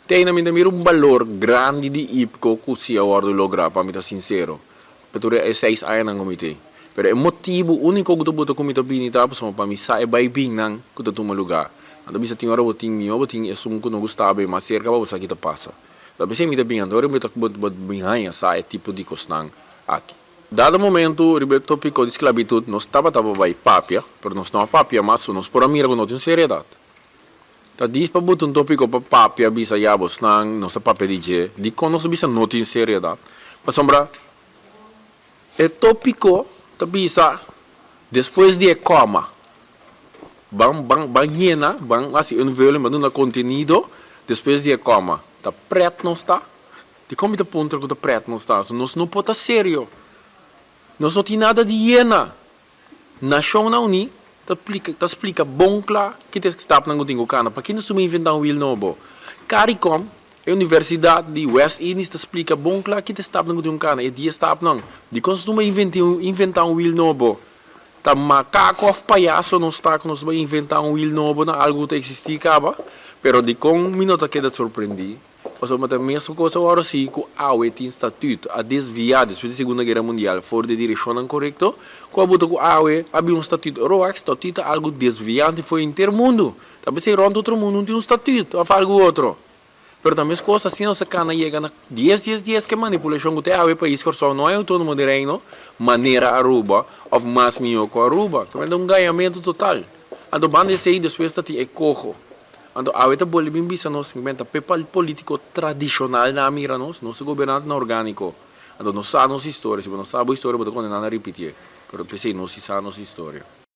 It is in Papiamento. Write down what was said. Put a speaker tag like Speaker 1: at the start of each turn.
Speaker 1: Te ainda mi ta mira un balor grandi di IPKO ku si a wòrdu lográ, pa mi ta sinsero. Pa tur e seis añanan ku mi tin. Pero e motibu úniko ku ta buta ku mi ta bini ta pasobra pa mi sa e baibinnan ku ta tuma lugá. Nan ta bisa tin ora bo tin mihó bo tin esun ku no gusta bo e mas serka pa bo sa ki ta pasa. Ta p'esei mi ta bin anto ora mi ta bin haña sa e tipo di kosnan aki. Dado momento riba e tópiko di sklabitut nos tabata pa bai papia, pero nos no a papia mas, so nos por a mira ku no tin seriedat. Ta dis pa buta un tópiko pa papia bisa ya bosnan nos a papia di dje, dikon nos a bisa no tin seriedat? Pasobra e tópiko ta bisa despues di e kòma, ban ban ban yena, ban hasi invulling, ban duna kontenido despues di e kòma. Ta prèt nos ta? Dikon mi ta puntra ku ta prèt nos ta? Nos no por ta serio. Nos no tin nada di yena. Nashonnan Uní ta plika ta splika bon kla ki ta e stapnan ku tin ku kana. Paki nos tuma inventá un wiel nobo? Caricom, e universidat di West Indies ta splika bon kla ki ta e stapnan ku tin ku kana, e dies stapnan. Dikon nos tuma inventí un inventá un wiel nobo? Ta makako òf payaso nos ta ku nos bai inventá un wiel nobo na algu ku ta eksistí kaba? Pero dikon mi no ta keda sorprendí? Pasobra ta mesun kos awor si ku awe tin statut a desviá despues di Segunda Guera Mundial for di e direkshonnan korekto, ku a buta ku awe a bin un statut roak. Statut ta algu desviante for henter mundu. Ta p'esei rònt otro mundu no tin un statut òf algu otro. Pero ta mes kos asina nos a kana yega na dies dies dies ku e manipulashon ku te awe pais Kòrsou no a outónomo di Reino manera Aruba òf mas mihó ku Aruba. Ta un gañamentu total. Anto banda esei despues ta tin e koho. Anto awe ta bolbe bin bisa nos simplemente ta p'e politico tradicional nan a mira nos, nos ta gobernante nan organico. Anto nos sa nos historia, si bo no sa bo historia bo ta condena na ripitié, pero p'esei nos si sa nos historia.